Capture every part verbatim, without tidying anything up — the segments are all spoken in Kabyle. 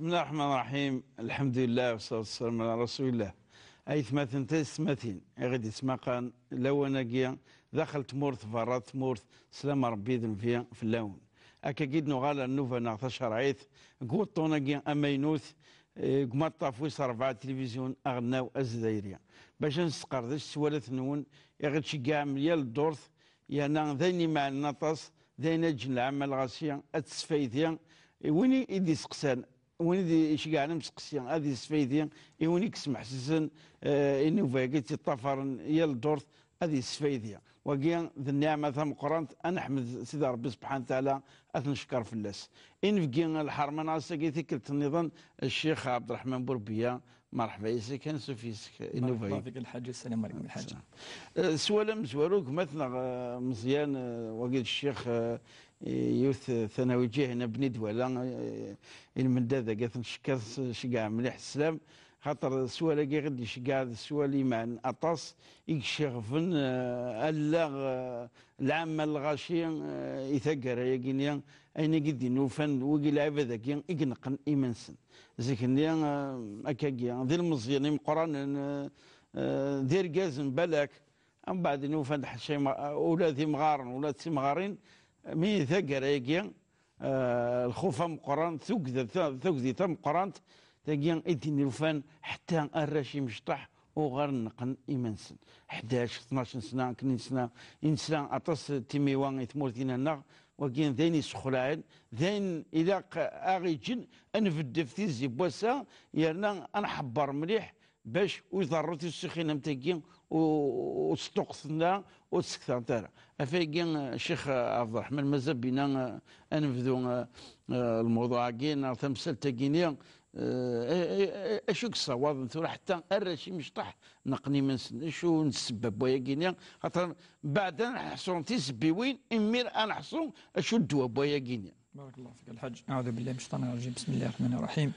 بسم الله الرحمن الرحيم. الحمد لله والصلاة والسلام على رسول الله. Aytmaten taysetmatin i ɣ-id-ismaqan lawan-agi daxel tmurt, berra tmurt, slam Rebbi d nnbi fell-awen. Akkagi d-nuɣal ar nnuba-nneɣ tacerɛit deg wuṭṭun-agi amaynut, eh, deg umaṭṭaf wis rebɛa n tilivizyu aɣelnaw azzayri, bac ad nesqerdec s sswalat-nwen i ɣ-id-tceggɛem yal ddurt, yerna d ayen imeɛnen aṭas, d ayen ad ǧǧen lɛamma lɣaci ad tesfaydi i win i d-iseqsan, win i d-iceggɛen amseqsi ad yesfaydi, i win i yesmeḥsisen, eh, i nnuba-agi tt-iṭṭafaren yal ddurt ad yesfaydi. Wagi d nniɛma tameqqrant, ad neḥmed Sidi Ṛebbi subḥanahu wa taɛala, ad t-neckeṛ fell-as. Inebgi lḥerma-nneɣ ass-agi tikkelt nniḍen, Ccix Ɛebderreḥman Burbiya, merḥba yes-k, ansuf yes-k i nnuba-agi. Barakallahu fik a Lḥaǧ, assalamu ɛalaykum a Lḥaǧ. Eh, sswal amezwaru gma-tneɣ, eh, Meẓyan, eh, wagi d ccix, eh, yiwet, eh, tanawiǧihin abni d-wala, eh, i lmendad-agi ad ten-ncekkeṛ, s-, ceggɛen mliḥ sslam, xaṭer sswal-agi i ɣ-d-iceggeɛ d sswal imeɛnen aṭas, i yecciɣben, eh, allaɣ, eh, lɛamma lɣaci, eh, i taggara-agi-nni, ayen i d-innufan wigi lɛibad-agi i ineqqen iman-nsen. Zik-nni, eh, akkagi, d ilmeẓyen imeqqranen, eh, eh, d irgazen balak, mbeɛd nufan-d ḥaca ima-, ula d imɣaren, ula d timɣarin, mi taggara-agi, eh, lxuf ameqqran, tugda-, ta-, tagdi tameqqrant, tagi i d-nufan ḥetta arrac imecṭaḥ uɣalen neqqen iman-nsen. Ḥdac, tnac n sna, akken i nesla, i nesla aṭas n timiwa i tmurt-ina-nneɣ, wagi d ayen yessexlaɛen, d ayen ilaq aɣ-iǧǧen ad nbeddef tizi n wass-a, yerna ad nḥebber mliḥ bac ur iḍerru tissixin am tagi, ur, ur sṭuqqtent ara, ur sektrent ara. Ɣef wayagi, Ccix Ɛebderreḥman, mazal bina, eh, ad nebdu, eh, eh, lmewḍuɛ-agi neɣ tamsalt-agi-nni, eh, eh, eh, acu i yessawaḍen tura ḥetta arrac imecṭaḥ neqqen iman-nsen? Acu n ssebba n wayagi-nni? Xaṭer beɛd ad neḥṣu tisebbiwin, imir ad neḥṣu acu n ddwa n wayagi-nni. Barakallahu fik a Lḥaǧ. Aɛudu billahi min cciṭan rajim. Bismillahi rraḥmani rraḥim.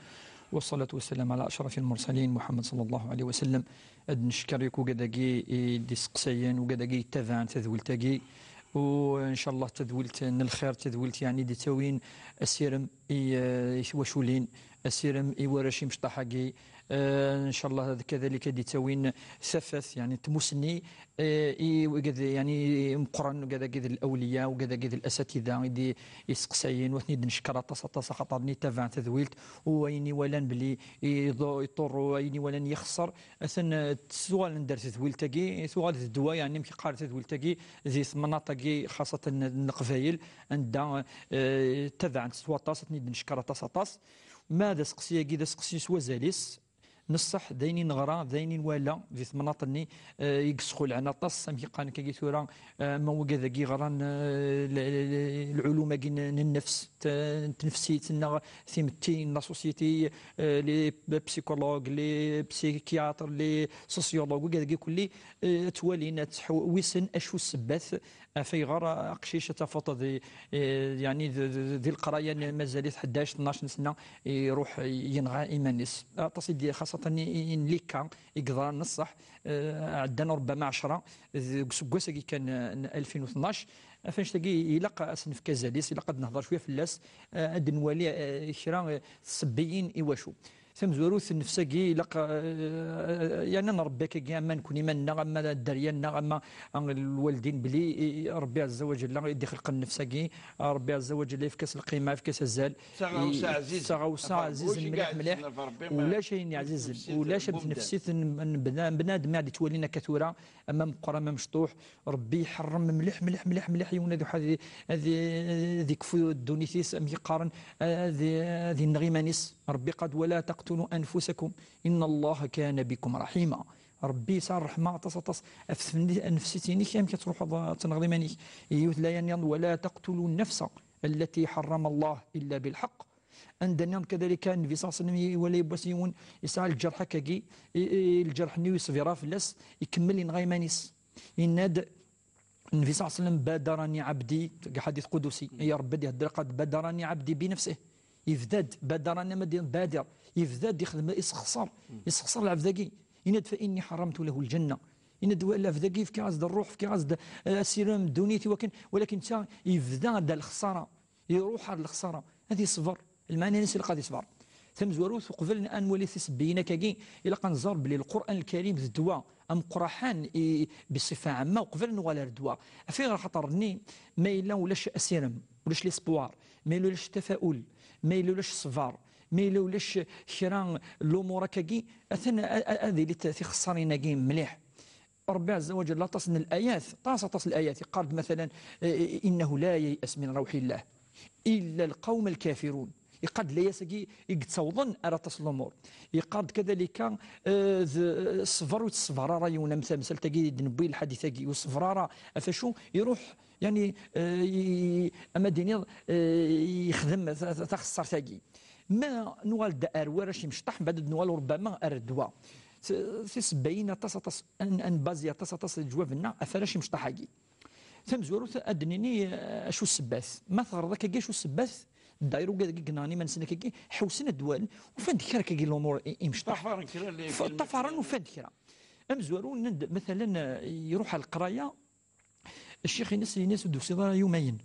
Wassalatu wassalamu ɛala acrafi lmursalin, Muḥemmed ṣalla Llahu ɛalayhi wa sallam. Ad neckeṛ yakk ugad-agi i d-iseqsayen, ugad-agi yettabaɛen tadwilt-agi. U, ncallah, tadwilt n lxir, tadwilt, yeɛni, d-ittawin asirem i, eh, i twaculin, asirem i warrac imecṭaḥ-agi. Eh, ncallah, ad kadalik ad d-ittawin tafat, yeɛni, n tmussni, eh, i wigad, yeɛni, imeqqranen, ugad-agi d lawliya, ugad-agi d lasatida i d-iseqsayen, u ad ten-id-neckeṛ aṭas, aṭas, axaṭer-nni ttabaɛen tadwilt, u ayen i walan belli iḍu-, iṭurru, ayen i walan yexṣer, atan, eh, tuɣalen-d ar tedwilt-agi, tuɣal d ddwa, yeɛni, amek yeqqar tadwilt-agi, di temnaḍt-agi, xaṣatan n Leqbayel, anda, eh, ttabaɛent s waṭas, ad ten-id-neckeṛ aṭas, aṭas. Ma d aseqsi-agi, d aseqsi s wazal-is, n ṣṣeḥ, d ayen i neɣra, d ayen i nwala di temnaḍt-nni, eh, i yesxulɛen aṭas, amek i qqaren akkagi tura, eh, ama wigad-agi ɣran, eh, l-, l-, l-, lɛulum-agi n, n nnefs, t-, n tnefsit, neɣ timetti, n la société, eh, les psychologues, les psychiatres, les sociologues, wigad-agi kulli, eh, ad twalin, ad ttḥewwisen acu ssebbat, ɣef ayɣer aqcic ad tafeḍ di, eh, yeɛni d, d, d, di leqraya n mazal-it ḥdac, tnac n sna, iruḥ yenɣa iman-is. Aṭas i d-, xaṣatan i, i, i n lika i yeḍran n ṣṣeḥ, eh, ɛeddan ṛebbama ɛecṛa deg useggas-agi kan, eh, n alfin u tnac. Ɣef annect-agi ilaq ad s-nefk azal-is, ilaq ad nehḍer cwiya fell-as, eh, ad nwali, eh, kra, eh, tsebbiyin i wacu. Tamezwarut, nnefs-agi ilaq, eh, yerna nṛebbi akkagi, ama nekni iman-nneɣ, ama dderya-nneɣ, ama, eh, lwaldin, bli, eh, Ṛebbi Ɛezza wa Ǧella i d-ixelqen nnefs-agi, Ṛebbi Ɛezza wa Ǧella yefka-s lqima, yefka-s azal. D taɣawsa ɛzizen. D taɣawsa ɛzizen mliḥ, mliḥ. Ulac ayen yeɛzizen, ulac am tnefsit n, n bna-, n bnadem i ɣ-d-ittwalin akka tura, ama meqqer, ama mecṭuḥ, Ṛebbi iḥeṛṛem mliḥ, mliḥ, mliḥ, mliḥ, yiwen ad iḥad-, ad, ad ikfu ddunit-is, amek i qqaren, ad, ad inneɣ iman-is. Ṛebbi qal: "ولا تقتلوا أنفسكم إن الله كان بكم رحيما." Ṛebbi yesɛa ṛṛeḥma aṭas, aṭas. Ɣef tfendi-, nnefsit-inek, amek ad truḥeḍ ad tenɣeḍ iman-ik? Yiwet laya nniḍen: "ولا تقتلوا النفس التي حرم الله إلا بالحق." Anda nniḍen kadalika, Nnbi ṣalla Llahu ɛalayhi wa sallam iwala yiwwas yiwen yesɛa lǧerḥ akkagi, i, i, lǧerḥ-nni ur yeṣbir ara fell-as, ikemmel yenɣa iman-is. Yenna-d Nnbi ṣalla Llahu ɛalayhi wa sallam: "بادرني عبدي", deg ḥadit qudusi, i Ṛebbi ad ihedder, qal: "بادرني عبدي بنفسه." Yebda-d, badarani, ma d-, badir, yebda-d ixdem, isexṣer, isexṣer lɛebd-agi. Yenna-d: "فإني حرمت له الجنة." Yenna-d: "Wa lɛebd-agi, fkiɣ-as-d ṛṛuḥ, fkiɣ-as-d, eh, asirem, ddunit, i wakken, walakin netta yebda-d lexṣara, iṛuḥ ar lexṣara." Ad iṣber. Lmeɛna-ines ilaq ad iṣber. Tamezwarut, uqbel ad nwali tisebbiyin akkagi, ilaq ad nẓer belli Lqur'an Lkarim d ddwa ameqqraḥan i, bṣifa ɛamma, uqbel ad nuɣal ar ddwa. Af ayɣer? Axaṭer-nni, ma yella ulac asirem, ulac l'espoir, ma yella ulac tafaul, ma yella ulac ṣṣber, ma yella ulac kra n lumuṛ akkagi, atan a, a, ad ilint tixeṣṣarin-agi mliḥ. Ṛebbi ɛezza wa ǧell, aṭas n layat, aṭas, aṭas n layat, iqqar-d, matalan, eh, إنه لا ييأس من روح الله إلا القوم الكافرون. Iqqar-d layat-agi i yettawḍen ar aṭas n lumuṛ. Iqqar-d kadalika, eh, d, ṣṣber ur yettṣebber ara yiwen, am tamsalt-agi i d-newwi, lḥadit-agi ur ṣṣber ara, ɣef acu? Iruḥ, yani, eh, i, ama d-iniḍ, eh, yexdem ta-, ta-, taxeṣṣart-agi. Ma nuɣal-d ar warrac imecṭaḥ, mbeɛd ad nuɣal ṛebbama ar ddwa. T-, tisebbayin aṭas, aṭas, ad n-, ad nbazi aṭas, aṭas leǧwab-nneɣ ɣef warrac imecṭaḥ-agi. Tamezwarut, ad d-nini, eh, acu ssebbat. Ma teɣreḍ akkagi acu ssebbat, dayr ugad-agi yenɣan iman-nsen akkagi, ḥewsen ad d-walen, ufan-d kra akkagi lumuṛ i-, imecṭaḥ. Ṭṭafaren kra n-, f-, ṭṭafaren, ufan-d kra. Amezwaru, nnan-d, matalan, eh, iruḥ ar leqraya, ccix-ines, yenna-as ur d-tusiḍ ara yumayen.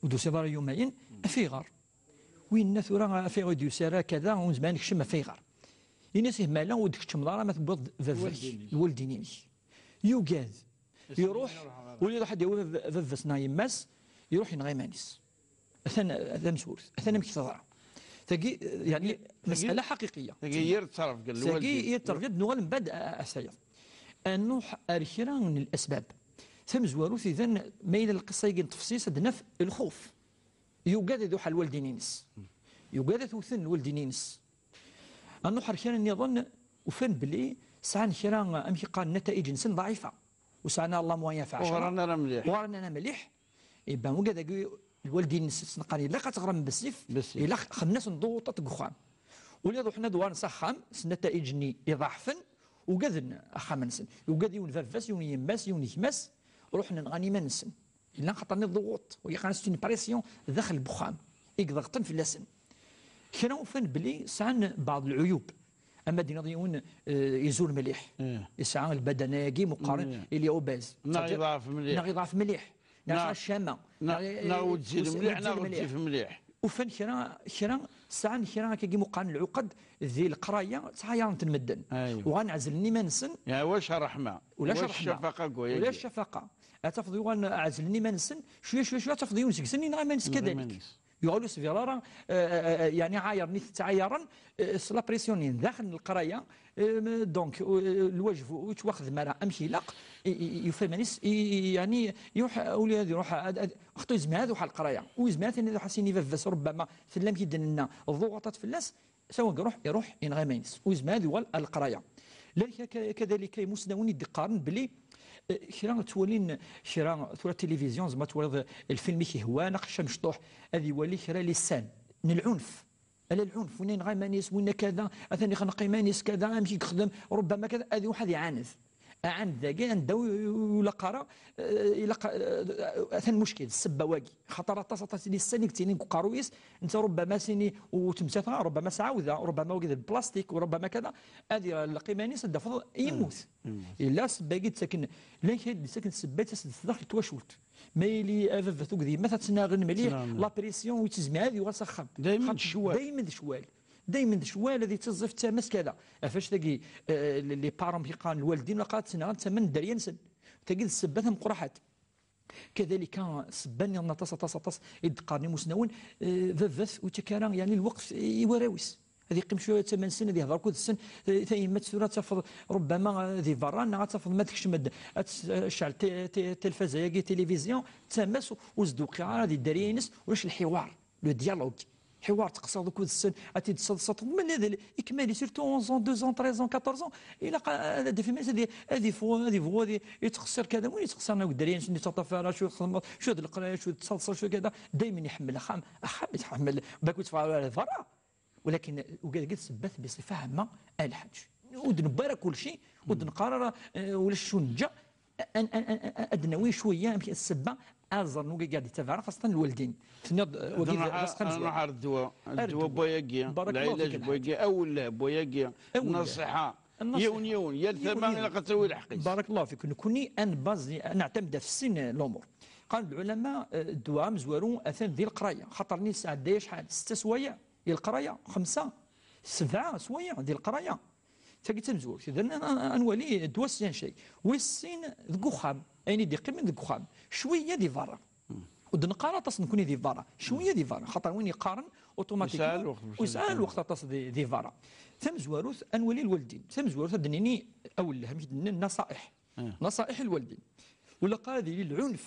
Ur d-tusiḍ ara yumayen, af ayɣer? Winna tura af ayɣer ur d-yusi ara kada, ur nezmir ad nekcem af ayɣer. Yenna-as ih, mala ur d-tkeččmeḍ ara ma tewwiḍ-d baba-k, lwaldin-inek. Yugad. Iruḥ, ur iruḥ ad yawi bab-, baba-s neɣ yemma-s, iruḥ yenɣa iman-is. Atan, atan tamezwarut, atan amek teḍra. Tagi, yani, tagi, masala ḥaqiqiya. Tagi yir ttrebga n tagi lwaldin. Yir ttrebga, ad nuɣal mbeɛd a-, a-, a-, tayeḍ. Ad nruḥ ar kra n lasbab. Tamezwarut, idan, ma yella lqissa-agi n tefṣiṣ, ad naf lxuf. Yugad ad iruḥ ar lwaldin-ines. Yugad ad t-wten lwaldin-ines. Ad nruḥ ar kra nniḍen, ufan belli sɛan kra, amek i qqaren, nataij-nsen ḍɛifa. Ur sɛan ara la moyen ɣef ɛecra. Ur ɣran ara mliḥ. Ur ɣran ara mliḥ. Iban ugad-agi, lwaldin-nsen ttnaqan, ilaq ad teɣrem bessif, bessif. Ilaq xemnas n ḍuɣuṭat deg uxxam. Ula d ruḥen ad uɣalen s axxam, s nataij-nni iḍeɛfen, ugaden axxam-nsen. Ugad yiwen baba-s, yiwen yemma-s, yiwen gma-s, ruḥen nɣan iman-nsen. Yella xaṭer-nni ḍuɣuṭ, wagi qqaren-as une pression daxel n uxxam, i iḍeɣṭen fell-asen. Kra ufan belli sɛan baɛḍ lɛuyub. Ama d-iniḍ yiwen, eh, izur mliḥ, eh, yesɛa lbadana-agi meqqaren, eh, il est obèse. Neɣ yeḍɛef mliḥ. Neɣ yeḍɛef mliḥ. Neɣ, neɣ yesɛa ccama. Neɣ, neɣ, neɣ wezzil mliḥ, neɣ wezzil mliḥ. Ufan kra, kra, sɛan kra akkagi meqqaren lɛuqed di leqraya, ttɛayaren-ten medden. Aywa. Uɣalen ɛezlen iman-nsen. Ya, ulac ṛṛeḥma. Ulac ṛṛeḥma. Ulac ccafaqa deg wayagi. Ulac ccafaqa. Ad tafeḍ yuɣalen ɛezlen iman-nsen, cwiya, cwiya, cwiya, ad tafeḍ yiwen seg-sen yenɣa iman-nnes kadalik. Yenɣa iman-nnes. Yuɣal ur yesbir ara, eh, eh, eh, yani ɛayren i t-ttɛayaren, eh, s la pression-nni daxel n leqraya, eh, donc, eh, lwajeb ur yettwaxdem ara amek ilaq, i, i, yufa iman-is, i, i, yani, yuḥ-, ula ad iruḥ, ad, ad, xaṭer yezmer ad iruḥ ɣer leqraya, ur yezmir ad iruḥ ad s-yini baba-s, rubbama tella amek i d-nenna, ḍuɣaṭat fell-as, s awen iruḥ, iruḥ, yenɣa iman-is. Ur yezmir ad yuɣal ar leqraya. Llan ka-, ka-, kadalika imusnawen i d-iqqaren belli, eh, kra ttwalin, kra tura tilivizyon, zeɛma twaliḍ, eh, lfilm i k-ihwan, aqcic amecṭuḥ, ad iwali kra les scènes n lɛunf. Ala lɛunf, winna yenɣa iman-is, winna kada, atan ixneq iman-is kada, amek i yexdem, rubbama kada, ad iruḥ ad iɛaned. Aɛand dagi, anda ur, ur, ur ilaq ara, eh, ilaq, eh, atan muckil, ssebba wagi. Xaṭer aṭas, aṭas n les scènes i yettilin deg uqerruy-is, netta rubbama s-ini ur ttmettateɣ ara, rubbama s-ɛawdeɣ, rubbama wagi d plastik, rubbama kada, ad iɣelleq iman-is, ad d-tafeḍ yemmut. Yemmut. Yella ssebba i d-ittaken, llan kra i d-ittaken ssebba i d-tas-d daxel n twacult. Ma yili a baba-t d yemma-t ad ttnaɣen mliḥ, ttnaɣen. La pression ur yettezmir ad yuɣal s axxam. Daymen d ccwal. Daymen d ccwal. Daymen d ccwal, ad yettiẓẓif d tama-s kada. Ɣef wacu tagi, eh, les parents i qqaren lwaldin, ilaq ad ttnaɣen tama n dderya-nsen. Tagi d ssebba tameqqraḥat. Kadalika, ssebba nniḍen aṭas, aṭas, aṭas i d-qqaren imusnawen, eh, baba-t ur yettak ara, yani, lweqt i warraw-is. Ad yeqqim cwiya d tama-nsen, ad yehder akked-sen, eh, tayemmat tura ad tafeḍ, rubbama, eh, di berra, neɣ ad tafeḍ ma tekcem-d, ad tecɛel ti-, ti-, tilfaza-agi, tilivizyon, d tama-s, ur s-d-tewqiɛ ara di dderya-ines, ulac lḥiwar, le dialogue. Ḥiwar teqsiḍ akked-sen, ad t-id-tseḍseḍ, mani d ikmal-is, surtout onze ans, douze ans, treize ans, quatorze ans, ilaq ad d-yaf iman-is, ad y-, ad yeffeɣ, ad yebɣu, ad y-, yettqeṣṣir kada, win yettqeṣṣiren akk dderya-nsen, ur yettaṭṭaf ara, acu txedmeḍ, acu d leqraya, acu d taḍsa, acu kada, daymen iḥemmel axxam, axxam iḥemmel, bakk ur teffeɣ ara lberra. Walakin ugad-agi d ssebba-t biṣifa ɛamma, a lḥaǧ. Ur d-newwi ara kulci, ur d-neqqar ara, eh, ulac acu neǧǧa. Ad, ad, ad, ad, ad d-nawi cwiya amek ssebba, ad ẓren ugad-agi d-yettabaɛ, xaṣṣa lwaldin. Tenniḍ, eh, wagi d, nruḥ, d aseqqamu. Nruḥ ar ddwa, ar ddwa n wayagi, lɛilaj n wayagi, awelleh n wayagi, awelleh. Nnaṣiḥa. Nnaṣiḥa. Yiwen, yiwen, yal tama ilaq ad tawi lḥeqq-is. Barakallahu fik. Nekni ad nbazi, ad neɛtamd ɣef sin lumuṛ. Qqaren-d lɛulama, eh, ddwa amezwaru atan di leqraya, xaṭer-nni yesɛedday acḥal? Setta swayeɛ. I leqraya, xemsa. Sebɛa s waya di leqraya. Tagi d tamezwarut. Idan, a, a, a nwali ddwa s yan cay. Wis sin deg uxxam. Ayen i d-iqqimen deg uxxam. Cwiya di berra. Ur d-neqqar aṭas nekkni di berra. Cwiya di berra. Xaṭer win yeqqaren, otomatikman, ur yesɛi lweqt, ur yesɛi lweqt aṭas di, di berra. Tamezwarut, a nwali lwaldin. Tamezwarut, ad d-nini awelleh, amek i d-nnan, naṣa'iḥ. Naṣa'iḥ lwaldin. Ur ilaq ara ad yili lɛunf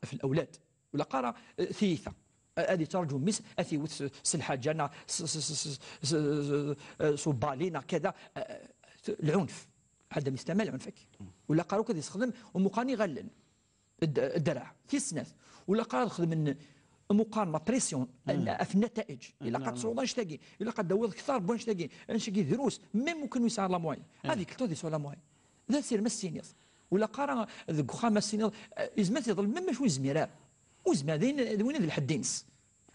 ɣef lawlad. Ur ilaq ara, eh, tiyita. A-, ad yettraǧu mmi-s, ad t-iwet s, s lḥaǧa, neɣ s, s, s, s, s, s ubali, neɣ kada. Eh, eh, lɛunf. Adam yestɛmal lɛunf-agi. Ur ilaq ara akk ad yessexdem umuqan iɣallen. D-, ddreɛ. Tis snat. Ur ilaq ara ad xedmen umuqan, la pression, n-, ɣef nnata'iǧ. Ilaq ad tesɛuḍ annect-agi. Ilaq ad d-tawiḍ kter n wannect-agi. Annect-agi drus. Même ukan ur yesɛi la moyenne. Ad yekkel ad yesɛu la moyenne. D asirem ad s-tiniḍ. Ur ilaq ara deg uxxam ad s-tiniḍ, eh, yezmer ad t-iḍleb, même mačči ur yezmir ara. Ur yezmir, d ayen, d win d lḥedd-ines.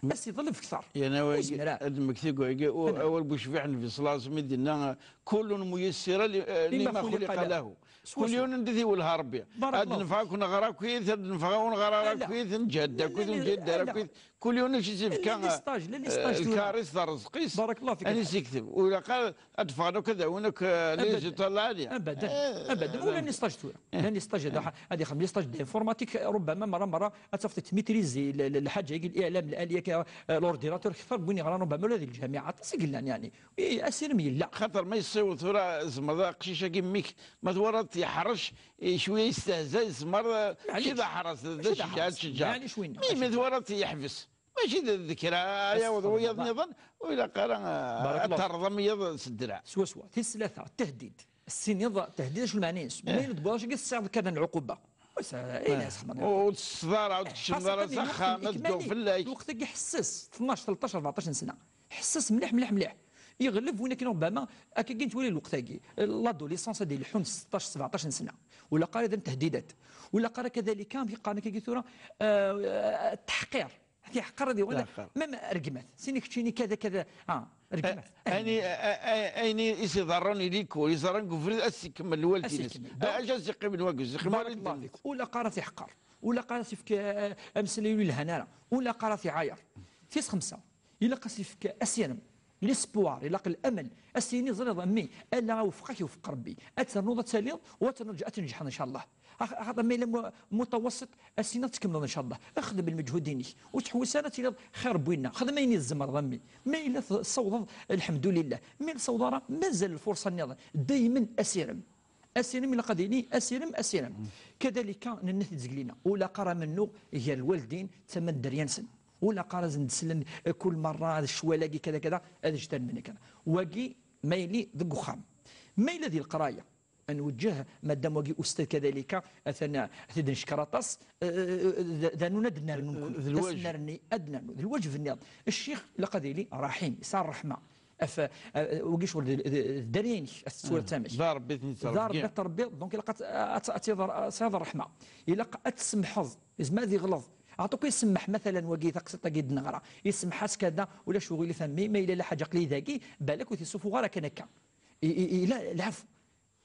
Ad s-iḍleb kter. Yerna ur yezmir ara. Ad d-mmektiɣ wagi, u-, awal Bucbiḥ Nnbi ṣella Llahu ɛalayhi wa sallam i d-yenna, "Kullu muyassara li-, eh, lima xuliqa lahu." Kul yiwen anda i t-iwelleh Ṛebbi. Ad nefɣ akk neɣra akkit, ad nefɣ ur neɣra ara akkit, nǧehd akkit, ur nǧehd ara akkit. Kul yiwen acu i s-ifka, eh, lkaṛ-is d rrezq-is. Ad as-ikteb. Ur ilaq ara ad ffɣen akk ad awin akk, eh, les étoiles lɛali. Abadan. Abadan. Ula n stage tura. Ula n stage ad, ad ixdem les stages d'informatique, rubbama merra, merra ad tafeḍ yettmitrizi l-, l-, lḥaǧa-agi, l'iɛlam, l'aliya, eh, l'ordinateur, kter n win yeɣran rubbama ula di lǧamiɛa. Aṭas i yellan, yeɛni. I, asirem yella. Xaṭer ma yessiweḍ tura, tzemreḍ aqcic-agi mmi-k, ma twalaḍ yeḥrec, i cwiya yestehza, tzemreḍ, eh, maɛlic. Mačči d aḥras, d acejjeɛ, ad tceǧǧeɛ. Maɛlic win. Mi, mi twalaḍ yeḥbes. Mačči d, d kra, yaweḍ wiyaḍ nniḍen, ur ilaq ara, eh, ad terreḍ am wiyaḍ s ddreɛ. Swaswa. Tis tlata, tehdid. Tessiniḍ tehdid, acu lmeɛna-ines? Ma yella tewwiḍ acu-agi, tesɛiḍ kada n lɛuquba. Ur s-, eh, ur tesseḍ ara, ur tkecmeḍ ara s axxam, ad dduɣ fell-ak. Lweqt-agi ḥesses, tnac, tleṭṭac, rbeɛṭac n sna. Ḥesses mliḥ, mliḥ, mliḥ. Iɣleb win akken rubbama, akkagi nettwali lweqt-agi. L'adolescence ad ileḥḥun s seṭṭac, sebɛeṭṭac n sna. Ur ilaq ara ad tehdidat. Ur ilaq ara kadalika, amek i qqaren akkagi tura, eh, teḥqir. Ad t-yeḥqer, ad yuɣal. Mem rgmat. Sini keččini kada, kada. Ah, rgmat. Ayen i, a-, a-, ayen i s-iḍerrun i likul, iḍerrun deg ubrid, ad s-ikemmel lwald-ines. Acu ad s-iqqimen wagi, s-iqqimen wagi. Ur ilaq ara ad t-iḥqer. Ur ilaq ara ad s-ifk, eh, ameslay ur yelhan ara. Ur ilaq ara ad t-iɛayer. Tis xemsa, ilaq ad s-ifk asirem. L'espoir, ilaq l'amal. Ad s-yini, ẓriḍ a mmi, ala awefq-ak iwefq Rebbi. Ad ternuḍ ad taliḍ, u ad ternuḍ ad tneǧḥeḍ, ncallah. Ax-, axaṭer ma yella mu-, mutawassiṭ, ad s-tiniḍ tkemmleḍ, ncallah. Xdem lmeǧhud-inek. Ur ttḥewwis ara ad tiliḍ xir n winna. Xdem ayen i tzemreḍ a mmi. Ma yella tessawḍeḍ, lḥemdulillah. Ma ur tessawḍeḍ ara, mazal lfurṣa nniḍen. Daymen asirem. Asirem ilaq ad yili asirem, asirem. Kadalika, nenna-t-id zgelina. Ur ilaq ara amennuɣ gar lwaldin d tama n dderya-nsen. Ur ilaq ara ad sen-d-slen, eh, kul merra, d ccwal-agi, kada, kada, ad ǧǧen-ten akka. Wagi, ma yili deg uxxam. Ma yella di leqraya, ad nweǧǧeh, madam wagi ustad kadalika, atan, ad t-id-neckeṛ aṭas, eh, eh, d, d anun ad nernu nekkni. D lwajeb. Ad nerni, ad nernu. D lwajeb nniḍen. Ccix ilaq ad yili raḥim, yesɛa ṛṛeḥma. Af, eh, wagi ccɣel d, d, d dderya-inek, ad tettwaliḍ amek. D Ṛebbi i ten-yettṛebbi. D Ṛebbi i t-tṛebbiḍ, donc ilaq ad, ad, ad, ad tesɛiḍ ṛṛeḥma. Ilaq ad tsemḥeḍ, yezmer ad iɣleḍ. Ɛṭu-k isemmeḥ, matalan, wagi taqsiṭ-agi d-neɣra. Isemmeḥ-as kada, ulac uɣilif a mmi, ma yella la ḥaǧa aql-i dagi, balak ur t-isufuɣ ara kan akka. I, i, i, la, lɛafu.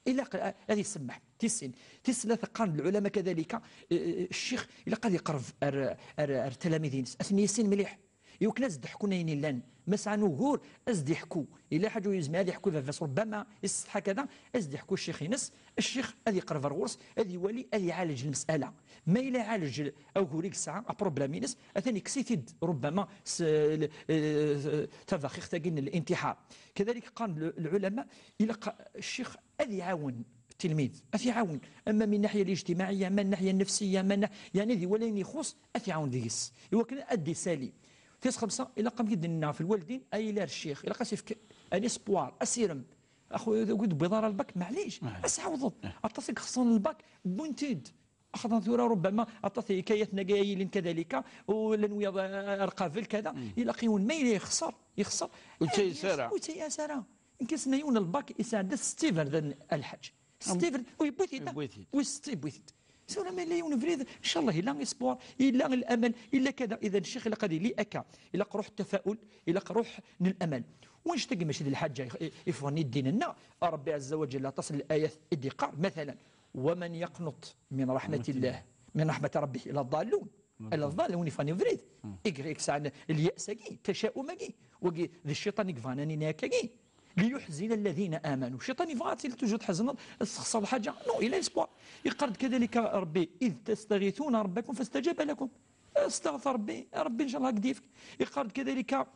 Ilaq a-, ad isemmeḥ. Tis sin. Tis tlata, qqaren-d lɛulama kadalika, eh, eh, ccix ilaq ad iqerreb ar, ar, ar tlamid-ines, ad ten-yissin mliḥ. Iwakken ad s-d-ḥkun ayen illan. Ma sɛan ugur, ad s-d-iḥku. Ila ḥaǧa ur yezmir ad iḥku baba-s, rubbama isetḥa kada, ad s-d-iḥku ccix-ines, ccix ad iqerreb ar ɣur-s, ad iwali, ad iɛalej lmesala. Ma yella iɛalej augur i yesɛa, apṛublem-ines, atan yekkes-it-id, rubbama, s, l-, eh, tabaxixt-agi n lintiḥar. Kadalik qqaren l-, lɛulama, ilaq ccix ad iɛawen tilmid, ad t-iɛawen, ama min naḥya lijtimaɛiyya, ama nnaḥya nnefsiyya, ama na-, yeɛni ad iwali ayen ixuṣ, ad t-iɛawen deg-s. Iwakken ad d-isali. Tis xemsa, ilaq amek i d-nenna ɣef lwaldin, ay ila ar ccix, ilaq ad s-ifk un espoir, asirem. Axu, ur d-tewwiḍ ara lbak, maɛlic, ad s-ɛawdeḍ. Aṭas i ixeṣṣren lbak, wwin-t-id. Axaṭer tura rubbama aṭas n yikayaten-agi ay yilin kadalika, u llan wiyaḍ, eh, ar qabel kada, ilaq yiwen ma yella yexṣer, yexṣer. Ur yettayas ara. Ur yettayas ara. Nekk ass-nni yiwen n lbak yesɛedda-t setta iberdan a Lḥaǧ. Setta iberdan, u yewwi-t-id. Yewwi-t-id. U setta yewwi-t-id. Tura ma yella yiwen ubrid, ncallah, yella espoir, yella l'amal, yella kada. Idan, ccix ilaq ad yili akka. Ilaq ruḥ n tafaul, ilaq ruḥ n l'amal. Wanect-agi mačči d lḥaǧa i, i, iffɣen i ddin-nneɣ. Ṛebbi ɛezza wa ǧalla aṭas n layat i d-iqqar, matalan, ومن يقنط من رحمة الله، من رحمة ربه إلا الضالون. Ala ḍal, win yeffɣen i ubrid. I yesɛan lyas-agi, taca'um-agi. Wagi d cciṭan i yebɣan ad nini akkagi. ليحزن الذين آمنوا. الشيطان يبغى تلي توجور تحزن، تخسر الحاجة. Non, il a espoir. يقرد كذلك ربي: إذ تستغيثون ربكم فاستجاب لكم. استغفر ربي، ربي إن شاء الله قديفك. يقرد كذلك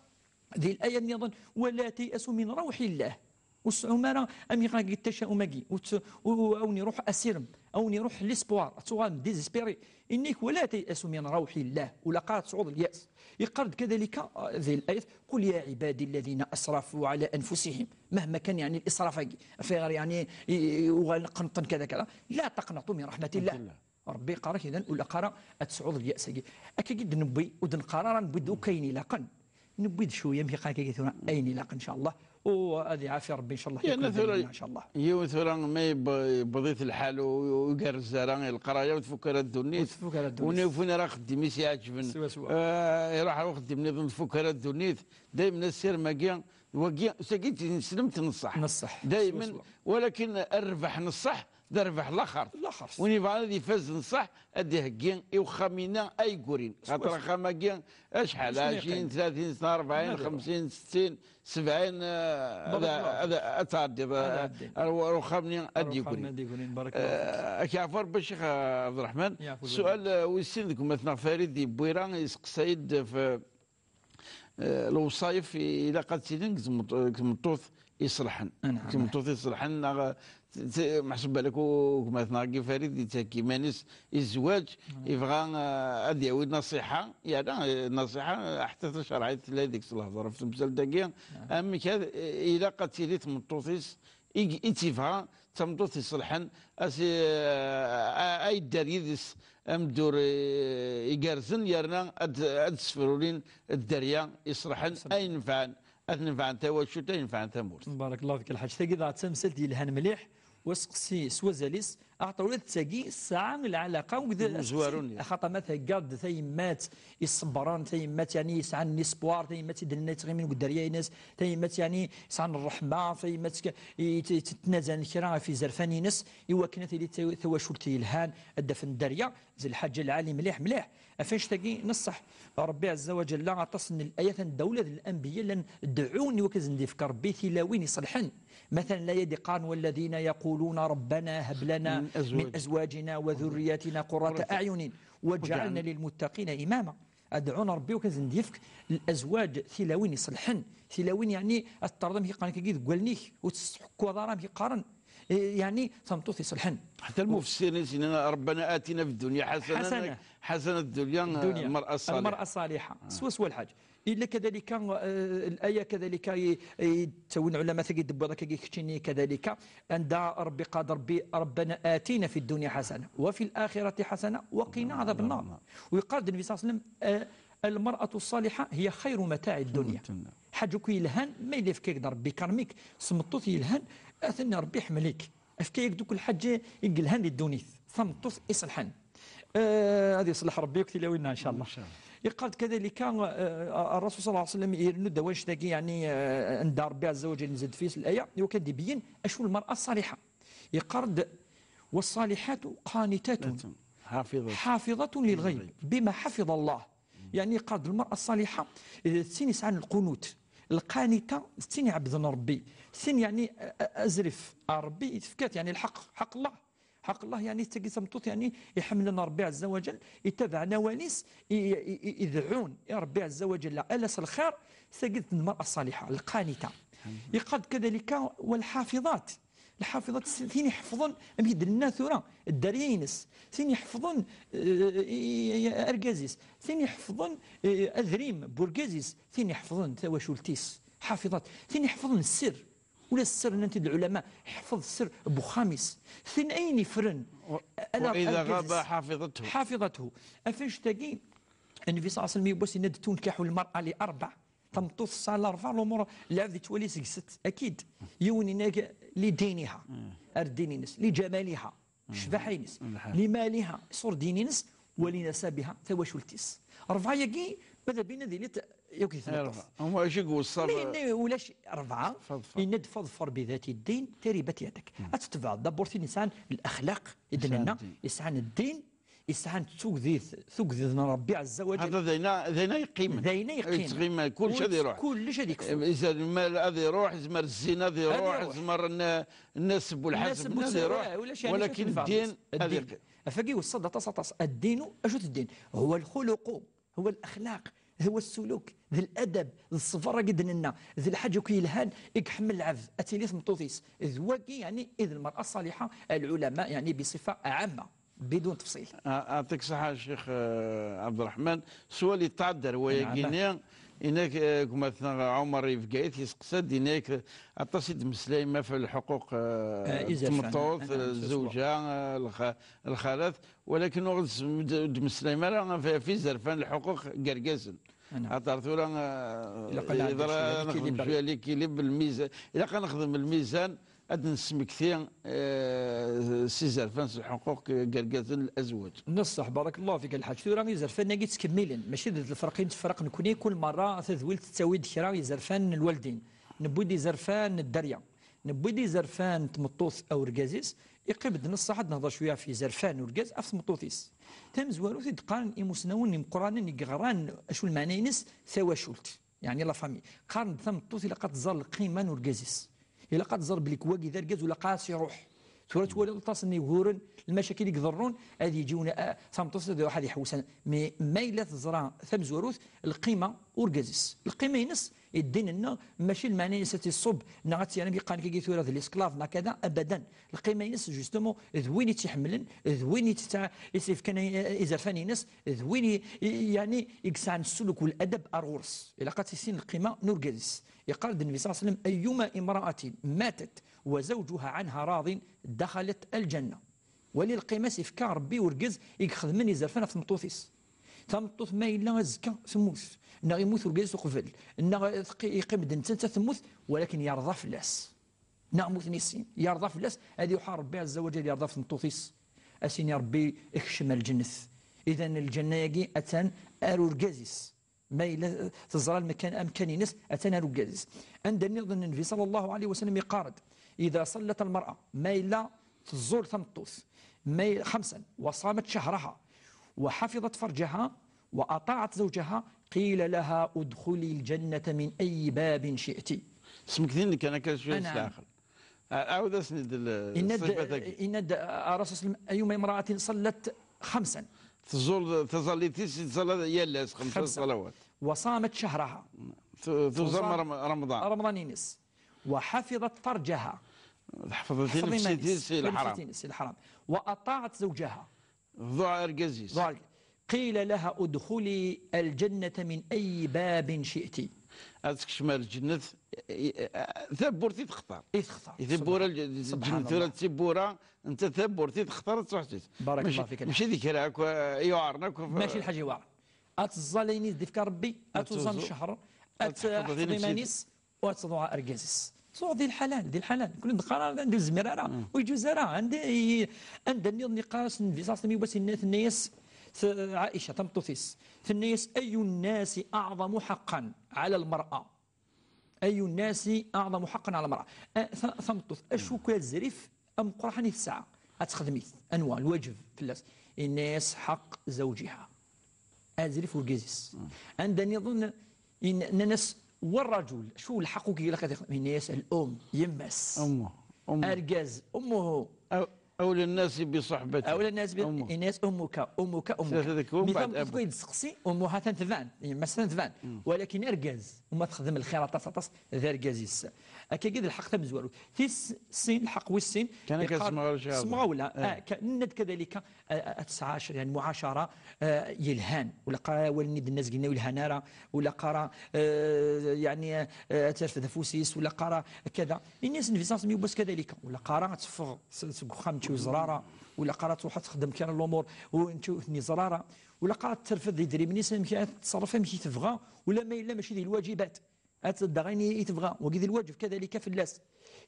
ذي الآية أيضا: ولا تيأسوا من روح الله. وسعوا مارا أم يغاقي التشاؤم أقي. وت-، و-، أوني روح أسيرم، أوني روح l'espoir، أتوغام désespéré. إنك ولا تيأسوا من روح الله، ولا قاعد صعود اليأس. يقرد كذلك، آه، ذي الآية: قل يا عبادي الذين أسرفوا على أنفسهم. مهما كان يعني الإسراف أقي، في غير يعني ي-، ي-، وغنقنطن كذا كذا، لا تقنطوا من رحمة الله. ربي يقارك إذن ولا قرا أتسعود اليأس أقي. أكيد نبي ودنقرا نبي دوكاين إلا قن. نبيد شوية مي قاكي ثورة أين إلا إن شاء الله. وهذه عافية ربي إن شاء الله يا يكون ثورة، بيننا إن شاء الله. يوم ثورة ما يب-، يبضيت الحال و-، ويقر الزرع القراية وتفكر الدنيا. وتفكر الدنيا. ونوفون راه خدمي سي عجبن. سوا سوا. آه، يروح راه خدمني ظن تفكر الدنيا. دايما السير ما جا، وجا، ساكيت نسلم تنصح. نصح. دايما. سوا سوا. ولكن الربح نصح، d rrbeḥ laxert. Laxert. Win yebɣan ad ifaz n ṣṣeḥ, ad d-iheggi i uxxam-inna ay yurin. Xaṭer axxam-agi acḥal? Ɛecrin, tlatin, rebɛin, xemsin, settin, sebɛin, eh, ad, ad, ad tɛeddiḍ, eh, ar, ar uxxam-nni ad d-yegri. Eh, ad k-yeɛfu Rebbi, Ccix, eh, Ɛebderreḥman. Sual, eh, wis sin deg umatneɣ Farid di Bwira, yesteqsay-d f-, Eh, lewṣayef i-, ilaq ad tilin deg tmeṭ-, deg tmeṭṭut iṣelḥen. Deg tmeṭṭut iṣelḥen, neɣ, t-, t-, meḥsub balak u-, gma-tneɣ Farid yettak iman-is i zzwaǧ, yebɣa, eh, ad yawi nasiḥa, yerna, eh, nasiḥa, eh, ḥetta tacerɛit tella deg-s lehḍer ɣef temsalt-agi, amek ad, eh, ilaq ad tili tmeṭṭut-is i, i tt-yebɣa d tameṭṭut iṣelḥen, a si-, a, a yedder yid-s ameddur, eh, igerrzen, yerna ad, ad d-sefrulin dderya iṣelḥen, ay nefɛen, ad nefɛen tawacult, ay nefɛen tamurt. Barakallahu fik, Lḥaǧ. Tagi d tamsalt yelhan mliḥ, u aseqsi s wazal-is, axaṭer ula d tagi tesɛa lɛalaqa akked tmezwarun, axaṭer ma theggaḍ-d tayemmat iṣebbren, tayemmat, yani, yesɛan l'espoir, tayemmat i d-nenna yettɣimin deg dderya-ines, tayemmat, yani, yesɛan ṛṛeḥma, tayemmat k-, i, t-, t-, tettnazan kra ɣef izerfan-ines, i wakken ad tili taw-, tawacult yelhan, ad d-afen dderya, d lḥaǧa lɛali mliḥ, mliḥ. Ɣef annect-agi n ṣṣeḥ, Ṛebbi ɛezza wa ǧalla, aṭas n layat anda ula d lanbiya llan deɛɛun i wakken ad sen-d-yefk Ṛebbi tilawin iṣelḥen. Matalan, la yadi qqaren: والذين يقولون ربنا هب لنا من أزواجنا وذرياتنا قرة أعين واجعلنا للمتقين إماما. Ad dɛun Ṛebbi wakken ad sen-d-yefk lezwaǧ, tilawin iṣelḥen, tilawin, yeɛni, ad teṭṭerḍ amek i qqaren kagi deg wallen-ik, ur tettḥekkuḍ ara amek i qqaren, eh, yeɛni, tameṭṭut iṣelḥen. Ḥetta lmufessirin i s-yennan: ربنا آتنا في الدنيا حسنة، حسنة. حسنة الدنيا، الدنيا. المرأة الصالحة. المرأة الصالحة. آه. سوا سوا الحاج. إلا كذلك، آه، الآية كذلك ي-، يتون علماء تجد بضك كذلك، عند ربي قال ربي: ربنا آتنا في الدنيا حسنة وفي الآخرة حسنة وقنا عذاب النار. ويقال النبي صلى الله عليه وسلم، آه، المرأة الصالحة هي خير متاع الدنيا. حاجة كي يلهان ما يلف كيك ربي كرمك، سمطوت يلهان، أثنى ربي يحملك. أفكيك دوك الحاجة يقلهان للدونيث، ثمطوت يصلحن. آه، هذه يصلح ربي وكتي لوينا إن شاء الله. إن شاء الله. يقال كذلك، آه، الرسول صلى الله عليه وسلم يرنو دواش تاكي، يعني، آه، عند ربي عز وجل نزد في الآية، وكان يبين أشو المرأة الصالحة. يقرد: والصالحات قانتات حافظات. حافظات للغيب بما حفظ الله. يعني قرد المرأة الصالحة، آه، تسين يسعان القنوت، القانتة تسين عبد ربي، تسين يعني، آه، آه، أزرف، آه، ربي تفكات يعني الحق، حق الله. حق الله، يعني، تجي تمطوط، يعني، يحملنا ربي عز وجل، يتبع نوانيس، ي-، ي-، ي-، يدعون يا ربي عز وجل، ألس الخير، سجدت المرأة الصالحة القانتة. يقال كذلك: والحافظات. الحافظات س-، ثين يحفظن، أم يدلنا ثورة، الداريينس، ثين يحفظن، آه، إي-، إي-، أرقازيس، ثين يحفظن، آه، أذريم، بورقازيس، ثين يحفظن ثواشولتيس، حافظات، ثين يحفظن السر. ولا السر، ننتي العلماء، حفظ السر بخامس. ثين أين يفرن؟ و-، أنا وإذا أركز غاب حافظته. حافظته. أفنش تاقي، النبي صلى الله عليه وسلم يبوس إن تنكح المرأة لأربع. تمطوث الساعة الأربع، الأمور العبد يتولي سقست، أكيد. يوني ناك لدينها، أر دينينس، لجمالها، شبحينس، لمالها، صور دينينس، ولنسبها، ثواشولتيس. أربعة يقي، ماذا بينا ذي لت-، يوكي ثلاثة. هما ايش يقول الصبر؟ مي، مي، ولاش أربعة. فضفر. إن تفضفر بذات الدين تربت يدك. أتتبع دبور ثاني إنسان الأخلاق، إذن إنسان الدين. إنسان الدين، yesɛan tugdit, tugdit n Ṛebbi Ɛezza wa Ǧal. Hada d ayen, d ayen ay yeqqimen. D ayen ay yeqqimen. Yettɣima, kullec ad iruḥ. Kullec ad yekfu. Izmer lmal ad iruḥ, izmer zzin ad iruḥ, izmer n-, nnas bu lḥaseb ad iruḥ. Walakin ddin ad yeqqim. Afagi wessad aṭas, aṭas. Ddin, acu-t ddin? هو الخلق، هو الأخلاق، هو السلوك، d الأدب, d ṣṣber, agi d-nenna, d lḥaǧa akk yelhan i iḥemmel lɛebd, ad tili tmeṭṭut-is. D wagi, yeɛni, i d المرأة الصالحة, العلماء, yeɛni, بصفة عامة. بدون تفصيل. Yeɛṭik ṣṣeḥḥa a Ccix, eh, Ɛebderreḥman. Swal yettɛeddi ar wayagi-nni, inak, eh, gma-tneɣ Ɛumer i Bgayet yesteqsa-d, inak aṭas i d-temmeslayem ɣef lḥuquq, eh, n tmeṭṭut, eh, zzewǧa, eh, lxa-, lxalat, walakin ur d-, d-, d-temmeslayem ara ɣef, ɣef izerfan, lḥuquq n yergazen. Axaṭer tura, eh, ilaq ad nɛeddi yeḍra ad nexdem cwiya l'équilibre, lmizan. Ilaq ad nexdem lmizan, ad d-nesmekti, eh, s izerfan, s lḥuquq n yergazen, lezwaǧ. Neṣṣeḥ, barakallahu fik a lḥaǧ. Tura izerfan-agi ttkemmilen, mačči d lferq i nettefraq nekni, kul merra tadwilt tettawi-d kra izerfan n lwaldin. Newwi-d izerfan n dderya, newwi-d izerfan n tmeṭṭut a urgaz-is, iqqim-d neṣṣeḥ ad nehḍer cwiya ɣef izerfan n urgaz ɣef tmeṭṭut-is. Tamezwarut i d-qqaren imusnawen imeqqranen i yeɣran acu lmeɛna-ines tawacult. Yeɛni la famille. Qqaren-d tameṭṭut ilaq ad tẓer lqima n urgaz-is. Ilaq ad tẓer belli wagi d argaz, ur ilaq ara ad s-iruḥ. Tura twaliḍ aṭas n yeguren, lmacakil i iḍerrun, ad yeǧǧi una-, a, tameṭṭut ad iruḥ ad iḥewwes. Mi, ma yella teẓra tamezwarut, lqima urgaz-is. Lqima-ines, i ddin-nneɣ, mačči lmeɛna-ines ad tt-iṣṣub, neɣ ad tt-yerr am yeqqaren kagi tura d l'esclave, neɣ kada, abadan. Lqima-ines, justement, d win i tt-iḥemmlen, d win i tt-, i s-ifkan i-, izerfan-ines, d win i, i, yeɛni, i yesɛan ssuluk u ladab ar ɣur-s. Ilaq ad tissin lqima n urgaz-is. Yeqqar-d Nnbi ṣalla Llahu ɛalayhi wa sallam: أيما امرأة ماتت وزوجها عنها راض دخلت الجنة. Wali lqima i s-ifka Ṛebbi urgaz i ixedmen izerfan ɣef tmeṭṭut-is. Tameṭṭut ma yella azekka temmut, neɣ yemmut urgaz-is uqbel, neɣ teqqi-, yeqqim-d netta, netta temmut, walakin yerḍa fell-as. Neɣ mmuten i sin, yerḍa fell-as, ad iruḥ ar Ṛebbi ɛezza wa ǧal, yerḍa ɣef tmeṭṭut-is. Ad s-yini Ṛebbi: "Kcem ar lǧennet." Idan lǧenna-agi attan ar urgaz-is. Ma yella teẓra lmekan-, amkan-ines, attan ar urgaz-is. Anda nniḍen Nnbi ṣalla Llahu ɛalayhi wa sallam yeqqar-d: "إذا صلت المرأة", ma yella teẓẓul tameṭṭut, ma y-, خمسا: "وصامت شهرها وحفظت فرجها وأطاعت زوجها قيل لها ادخلي الجنة من أي باب شئت." Smektin-d kan akka cwiya s leɛqel. Ɛawed-asen-id l-, ṣṣifat-agi. Yenna-d, yenna-d, a, Rasul sallam: "أيما امرأة صلت خمسا." Teẓẓul taẓallit-is, teẓẓal yal ass xemsa ṣṣalawat. "وصامت شهرها." Tu-, tuẓam Ram-, Ramḍan. Ramḍan-ines. "وحفظت فرجها." Teḥfeḍ tinefsit-is si leḥram. Tinefsit-ines si leḥram. "وأطاعت زوجها." Tḍuɛ argaz-is. Tḍuɛ argaz-is. "قيل لها ادخلي الجنة من أي باب شئت." Ad tekcem ar lǧennet, i, i, tawwurt i textar. I textar. I tiwwura, subḥan-, lǧennet tura d tiwwura, netta tawwurt i textar ad truḥ. Barakallahu fik. Mačči d kra akk, eh, yuɛren akk. Mačči lḥaǧa yuɛren. Ad teẓẓal ayen i s-d-ifka Ṛebbi, ad tuẓam cceḥr, ad teḥfeḍ iman-is, u ad tḍuɛ argaz-is. Tḍuɛ di lḥalal, di lḥalal. Kul neqqar ara, anda ur yezmir ara, ur yeǧuz ara. Anda i, anda nniḍen yeqqar-as Nnbi ṣalla Llahu ɛalayhi wa sallam, tenna-yas, t-, Ɛica, tameṭṭut-is, tenna-yas: "أي الناس أعظم حقا على المرأة؟" "أي الناس أعظم حقا على المرأة؟" A, ta-, tameṭṭut, acu akka azrif ameqqran i tesɛa? Ad texdem-it. Anwa? Lwaǧeb fell-as. Yenna-yas: "حق زوجها." Azrif urgaz-is. Anda nniḍen, in-, nnan-as: "والرجل، شو الحق كي يلقى تخ-؟" Yenna-yas: "الأم", yemma-s. Argaz, أمه. أولى الناس بصحبته. أولى الناس ب-، yenna-yas: "أمك، أمك، أمك." Mi tameṭṭut kul tseqsi, أمها atan tban, yemma-s atan tban. Walakin argaz, uma texdem lxir aṭas, aṭas, d argaz-is. Akkagi d lḥeqq tamezwarut. Tis sin, lḥeqq wis sin, kan akka yeqqar, semɣawla, eh, ka-, nenna-d kadalika, eh, ad tesɛa c-, yeɛni, muɛacara, eh, yelhan. Ur ilaq ara awal-nni d-nenna zgina ur yelhan ara, ur ilaq ara, eh, yeɛni, eh, ad terfed afus-is, ur ilaq ara kada. Ini-as Nnbi ṣalla Llahu ɛalayhi wa sallam yiwwas kadalika. Ur ilaq ara ad teffeɣ s-, seg uxxam, nečči ur yeẓra ara, ur ilaq ara ad truḥ ad texdem kra n lumuṛ, ur, nečči ur ten-yeẓra ara, ur ilaq ara ad terfed idrimen-is, amek ad tettṣerref amek i tebɣa, ula ma yella mačči di lwaǧibat. Ad tedda ayen i, i tebɣa. Wagi d lwaǧeb kadalika fell-as.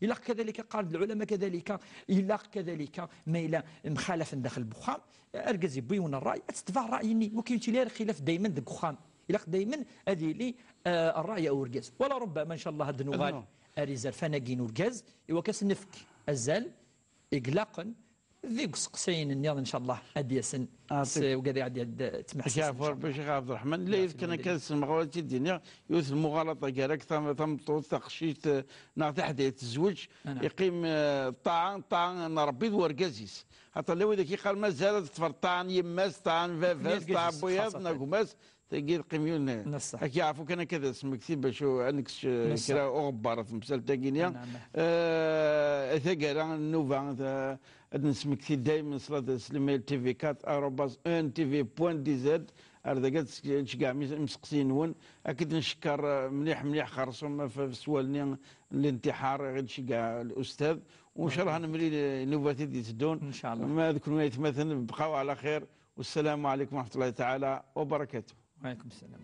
Ilaq kadalika, qqaren-d lɛulama kadalika, ilaq kadalika, ma yella mxalafen daxel n uxxam, argaz yewwi yiwen ṛṛay, ad tetbeɛ ṛṛay-nni. Ur k-yettili ara xilaf daymen deg uxxam. Ilaq daymen ad yili, eh, ṛṛay n urgaz. Wala ṛubbama, ncallah, ad nuɣal ar izerfan-agi n urgaz, i wakka ad s-nefk azal i ilaqen, Deg useqsayen nniḍen, ncallah, ad d-yasen s ugad iɛeddi ad tmeḥsisen. Icɛafu Rebbi, Ccix Ɛebderreḥman. La yid kan akka ad semɣeɣ ad tt-id-iniɣ, yiwet n lmuɣalaṭa gar-ak tam-, tameṭṭut, taqcict, eh, neɣ taḥdayt tezweǧ, iqqim, eh, ṭṭaɛa, ṭṭaɛa n Rebbi d wergaz-is. Aṭṭan la widak iqqar mazal ad teṭṭfer ṭṭaɛa n yemma-s, ṭṭaɛa n baba-s, ṭṭaɛa n wiyaḍ, n gma-s, tagi teqqim yiwen. Ad k-yeɛfu kan akka d asmekti bac ad nekkes, eh, kra uɣebbar ɣef temsalt-agi-nni. Eh, taggara n nnuba, eh, ad nesmekti daymen s lad-, s lmail T V quatre arobase E N T V point D Z. Ar dagi ad tceggɛem imseqsiyen-nwen. Ad k-id-ncekker, eh, mliḥ, mliḥ xersum ɣef, ɣef sswal-nni n lintiḥar i ɣ-id-iceggeɛ lustad. Ncallah ad nemlil, eh, nnubat i d-iteddun. Ma d kenwi aytmaten, bqaw ɛla xir. Wassalamu ɛalaykum wa rahmatullahi taɛala wa barakatuh. Wa ɛalaykum sslam.